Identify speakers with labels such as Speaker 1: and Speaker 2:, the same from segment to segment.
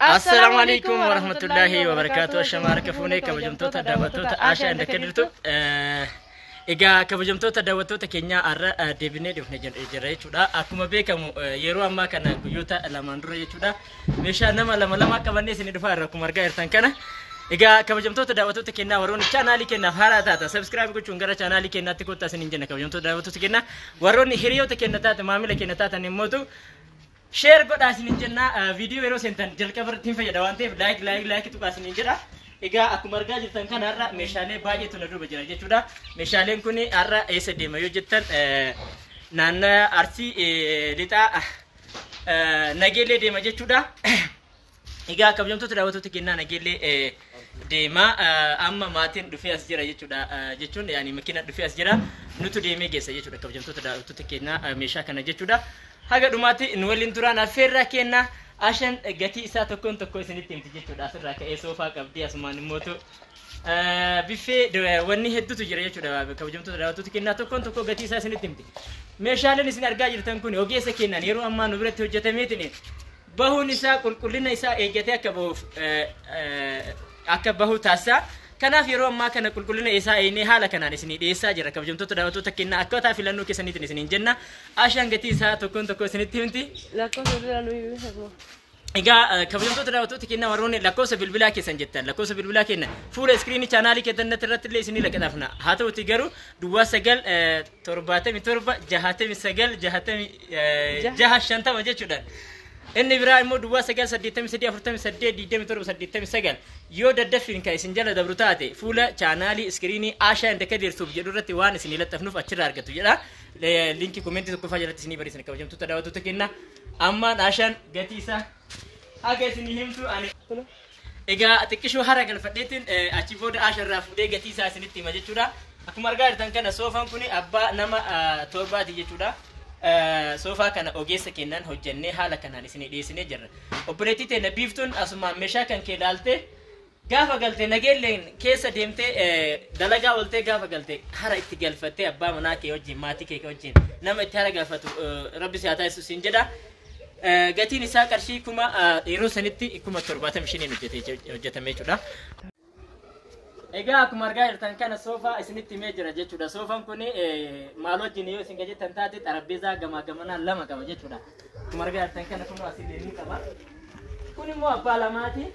Speaker 1: Assalaamu alaikum warahmatullahi wabarakatuh. Ashama harka fuunee kabajamtoota daawwattoota Ashaa inda Kadirtu. Egaa kabajamtoota daawwattoota keenyaa, har'a deebinee dhufne jirra jechuudha. Akkuma beekamu yeroo ammaa kana guyyoota lamaan dura jechuudha, meeshaa nama lama lama qabannee isin dhufaa irra akkuma argaa jirtan kana. Egaa kabajamtoota daawwattoota keenyaa, warroonni chaanaalii keenyaaf haaraa taata subscribe gochuun gara chaanaalii keenyaatti kottaa isiniin jenna. Kabajamtoota daawwattoota keenyaa, warroonni hiriyoota keenya taate, maamila keenya taatan immootu share godhaa isiniin jenna. Viidiyoo yeroo seentan jalqaba irratti hin fayyada waan ta'eef like, like, like tuqaa isiniin jedha. Egaa akkuma argaa jirtan kana har'a meeshaalee baay'eetu na duuba jira jechuudha. Meeshaaleen kun har'a eessa deema yoo jettan, naannoo Arsii Lixaa, Nageellee deema jechuudha. Egaa kabajamtoota daawwattoota keenyaa, Nageellee deema. Amma maatiin dhufee as jira jechuudha. Jechuun yaani makiina dhufee as jira, nutu deemee geessa jechuudha. Kabajamtoota daawwattoota keenyaa, meeshaa kana jechuudha. Haga dhumaatti nu waliin turaan affeerraa kenna. Ashan gatii isaa tokkoon tokko isinitti himti jechuudha. Asirraa ka'ee soofaa qabdi, asumaan immootu biffee, wanni hedduutu jira jechuudha. Kabajamtoota daawwattoota keenyaa, tokkoon tokko gatii isaa isinitti himti. Meeshaaleen isin argaa jirtan kun ogeessa keenyaan yeroo ammaa nu biratti hojjetameetiin bahuun isaa qulqullina isaa eeggatee akka bahuuf akka bahu taasisa. Kanaaf yeroo ammaa kana qulqullina isaa eegnee haala kanaan isinii dhiyeessaa jira. Kabajamtoota daawwattoota keenyaa, akkaataa filannoo keessaniitiin isiniin jenna. Ashaan gatii isaa tokkoon tokko isinitti himti.
Speaker 2: Lakkoofsa bilbilaa nuyi beekamu.
Speaker 1: Egaa kabajamtoota daawwattoota keenyaa, warroonni lakkoofsa bilbilaa keessan jettan, lakkoofsa bilbilaa keenya fuula iskiriinii chaanaalii keessan irratti illee isinii laqaxafna. Haa ta'uti garuu 0977 69 66 50 jechuudha. Inni biraa immoo 0983482789. Yoo daddaffiin kan isin jala dabru taate, fuula chaanaalii iskiriinii Ashaa inda Kadirtuuf jedhu irratti waan isinii laxxafnuuf achirraa argattu jedha. Linkii komentii tokkoffaa jalatti isinii barreessina. Kabajamtoota daawwattoota keenyaa, ammaan Ashaan gatii isaa haga isinii himtu ani. Egaa xiqqishoo hara galfadheetiin achi booda Asha irraa fuudhee gatii isaa isinitti hima jechuudha. Akkuma argaa jirtan kana soofaan kun abbaa nama torbaati jechuudha. Soofaa kana ogeessa kennan hojjennee haala kanaan isinii dhiyeessinee jirra. Obboleettii teenya Biiftuun asumaan meeshaa kan kee ilaalte gaafa galte, Nageelleen keessa deemtee dalagaa ooltee gaafa galte hara itti galfattee abbaa manaa kee wajjin, maatii kee wajjin nama itti hara galfatu rabbi si haa taasisu siin jedha. Gatiin isaa qarshii kuma yeroo sanitti 75,000n hojjetame jechuudha. Egaa akkuma argaa jirtan kana soofaa isinitti himee jira jechuudha. Soofaan kun maal wajjin yoo isin jettan taate, xarapheezaa gamaa gamanaa lama qaba jechuudha. Akkuma argaa jirtan kana kun asillee ni qaba. Kun immoo abbaa lamaati.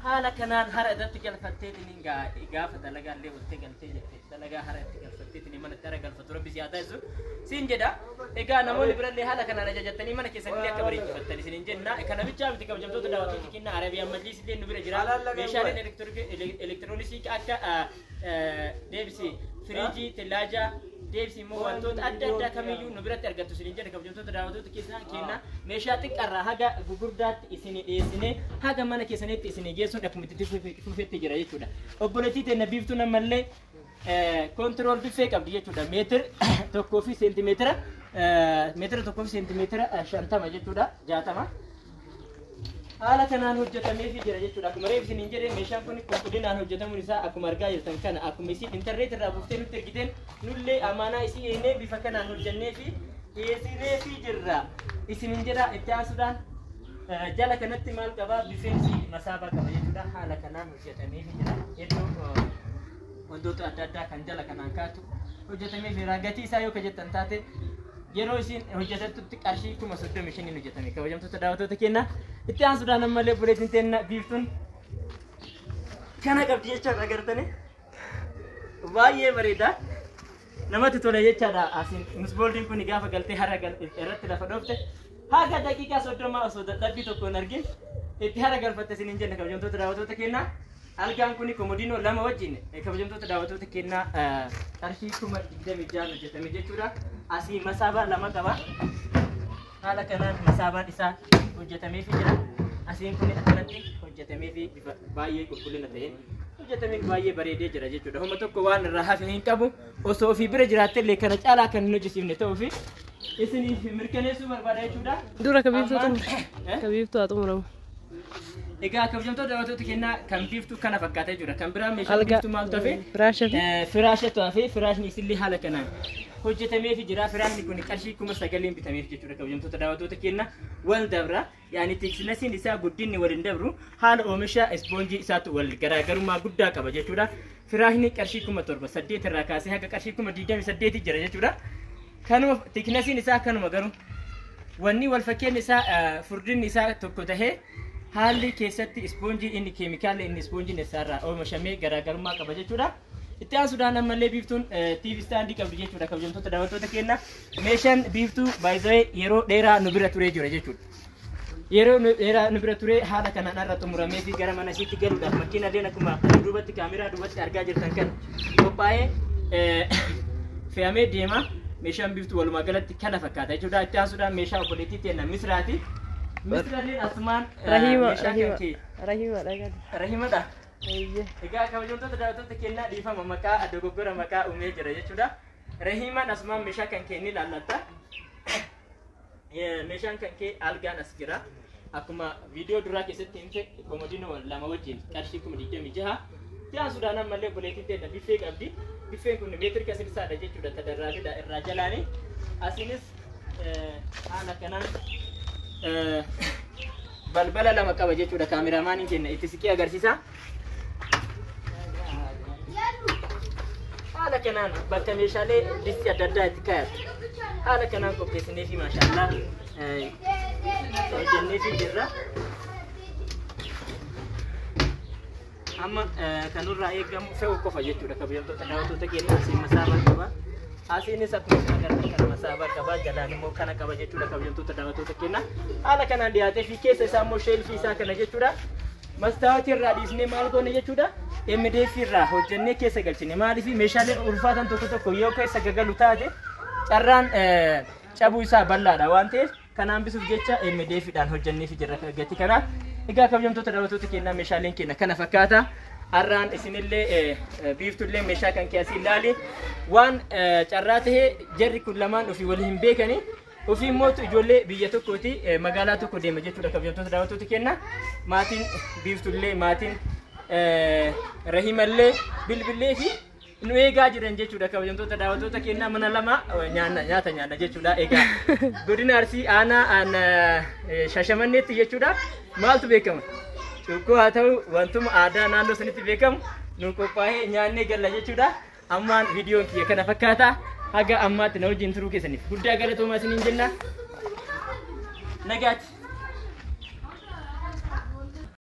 Speaker 1: Haala kanaan hara irratti galfatteetiin gaafa dalagaa illee oltee galtee jette, dalagaa hara itti galfatteetiin mana itti hara galfatu rabbi si haa taasisu siin jedha. Egaa namoonni birallee haala kanaan ajajattanii mana keessanillee akka bareechifattan isiniin jenna. Kana bichaa miti, kabajamtoota daawwattoota keenyaa, Arabiyaan majliis illee nu bira jira. Meeshaaleen elektirooniksii akka deebisi firiijii, tillaajaa, deebisi immoo wantoota adda addaa kamiyyuu nu biratti argattu isiniin jedha. Kabajamtoota daawwattoota keessan keenyaa, meeshaa xiqqaarraa haga gugurdaatti isinii dhiyeessinee haga mana keessanitti isinii geessuun akkuma itti fufetti jira jechuudha. Obboleettii teenya Biiftuun ammallee control biffee qabdi jechuudha. 1 fi seentimeetira 1 fi seentimeetira 50 jechuudha, 60. Haala kanaan hojjetameefii jira jechuudha. Akkuma reef isiniin jedhe, meeshaan kun qulqullinaan hojjetamuun isaa akkuma argaa jirtan kana, akkuma isin intarneet irraa buuftee nutti ergiteen, nullee amaanaa isii eegnee bifa kanaan hojjennee fi dhiyeessineefii jirra. Isiniin jedha. Itti aansuudhaan jala kanatti maal qabaa? Bifeensi masaabaa qaba jechuudha. Haala kanaan hojjetameefii jira. Iddoo wantoota adda addaa kan jala kanaan kaatu hojjetamee jira. Gatii isaa yoo ka jettan taate, yeroo isin hojjetattutti qarshii 35,000n hojjetame. Kabajamtoota daawwattoota keenya, itti aansuudhaan ammallee obboleettiin teenya Biiftuun kana qabdi jechaadha. Agartanii, baay'ee bareeda, namatti tola jechaadha. Asiin misbooldiin kun gaafa galtee hara irratti lafa dhoofte, haga daqiiqaa 30 osoo dadhabbii tokko hin argin itti hara galfatte isiniin jenna. Kabajamtoota daawwattoota keenya, algaan kun komodiinoo lama wajjin, kabajamtoota daawwattoota keenyaa, qarshii 26,000n hojjetame jechuudha. Asii masaabaa lama qaba. Haala kanaan masaabaan isaa hojjetameefii jira. Asiin kun akkanatti hojjetameefii bifa baay'ee qulqullina ta'een hojjetamee baay'ee bareedee jira jechuudha. Homa tokko waan irraa hafe hin qabu. Osoo ofii bira jiraatte illee kana caalaa kan hin hojjesiifne ta'uu fi isiniif mirkaneessuu barbaada jechuudha.
Speaker 2: Dura ka Biiftuu
Speaker 1: Ammaan-
Speaker 2: xumure.
Speaker 1: Eh?
Speaker 2: Ka Biiftuu haa xumuramu.
Speaker 1: Egaa kabajamtoota daawwattoota kennaa, kan Biiftuu kana fakkaatee jira. Kan biraa meeshaa
Speaker 2: Algaa.
Speaker 1: Biiftuu maaltu hafe?
Speaker 2: Firaasha fi
Speaker 1: Firaashatu hafe. Firaashni isillee haala kanaan hojjetameefi jira. Firaashni kun qarshii 9,000 bitameef jechuudha, kabajamtoota daawwattoota kenna. Wal dabra. Yaani thicknessiin isaa guddinni wal hin dabru, haala oomisha ispoonjii isaatu wal garaagarummaa guddaa qaba jechuudha. Firaashni qarshii 7,000 8 irraa kaasee haga qarshii 28,000 jira jechuudha. Kanuma thicknessiin isaa kanuma, garuu wanni wal fakkeen isaa furdinni isaa tokko tahee haalli keessatti ispoonjii inni keemikaalli inni ispoonjiin isaarraa oomishamee garaagarummaa qaba jechuudha. Itti aansuudhaan ammallee Biiftuun TV standii qabdi jechuudha, kabajamtoota daawwattoota keenya. Meeshaan Biiftuu baay'ee yeroo dheeraa nu bira turee jira jechuudha. Yeroo dheeraa nu bira turee haala kanaan har'a xumuramee fi gara mana ishiitti galuudhaaf makiinalleen akkuma duubatti kaameraa duubatti argaa jirtan kan qophaa'ee fe'amee deema. Meeshaan Biiftuu walumaa galatti kana fakkaata jechuudha. Itti aansuudhaan meeshaa obboleettii teenna Misraati. Misraalleen asumaan
Speaker 2: Rahima.
Speaker 1: meeshaa kan
Speaker 2: Rahima.
Speaker 1: kee
Speaker 2: Rahima dhagan.
Speaker 1: Rahimadha.
Speaker 2: Eeyyee.
Speaker 1: Egaa kabajamtoota daawwattoota kennaa, dhiifama, maqaa dogoggora maqaa uumee jira jechuudha. Rahimaan asumaan meeshaa kan kee ni ilaallatta. Meeshaan kan kee algaan as jira. Akkuma viidiyoo duraa keessatti himte, komodinoo lama wajjin qarshii 26,000. Itti aansuudhaan ammallee obboleettiin teenna biffee qabdi. Biffeen kun meetira 60dha jechuudha, tadarraabidha irraa jalaani. Asinis haala kanaan balbala lama qaba jechuudha. Kaameraamaaniin keenya itti siqee agarsiisa. Haala kanaan bakka meeshaalee distii adda addaa itti kaayatu haala kanaan qopheessinee fi maashaallaa hojjennee fi jirra. Amma kan nurraa eegamu fe'uu qofa jechuudha, kabajamtoota daawwattoota keenya. Asiin masaabaa qaba. Asiinis akkuma isin agartan kana masaabaa qaba. Jalaan immoo kana qaba jechuudha, kabajamtoota daawwattoota keenya. Haala kanaan dhiyaatee fi keessa isaa immoo shelfii isaa kana jechuudha. Mastaawotii irraa dhiisnee maal goone jechuudha? MDF irraa hojjennee keessa galchine. Maaliif? Meeshaaleen ulfaatan tokko tokko yoo keessa gagalu taate carraan cabuu isaa bal'aadha waan ta'eef, kana hambisuuf jecha MDF dhaan hojjennee fi jirra gatii kana. Egaa kabajamtoota daawwattoota keenyaa, meeshaaleen keenya kana fakkaata. Har'aan isinillee Biiftullee meeshaa kan keessi ilaali. Waan carraa tahee jarri kun lamaan ofii wal hin beekani. Ofii immoo ijoollee biyya tokkooti, magaalaa tokko deema jechuudha, kabajamtoota daawwattoota keenya. Maatiin Biiftullee, maatiin Rahimallee bilbillee fi nu eegaa jiran jechuudha, kabajamtoota daawwattoota keenya. Mana lama nyaanna, nyaata nyaanna jechuudha. Egaa godina Arsii aanaa Shashamanneetti jechuudha. Maaltu beekama? Cuukkoo haa ta'u, wantuma aadaa naannoo sanitti beekamu nu qophaa'ee nyaannee galla jechuudha. Ammaan viidiyoon kiyya kana fakkaata. Haga ammaatti na wajjin turuu keessaniif guddaa galatoomaa isiniin jenna. Nagaatti.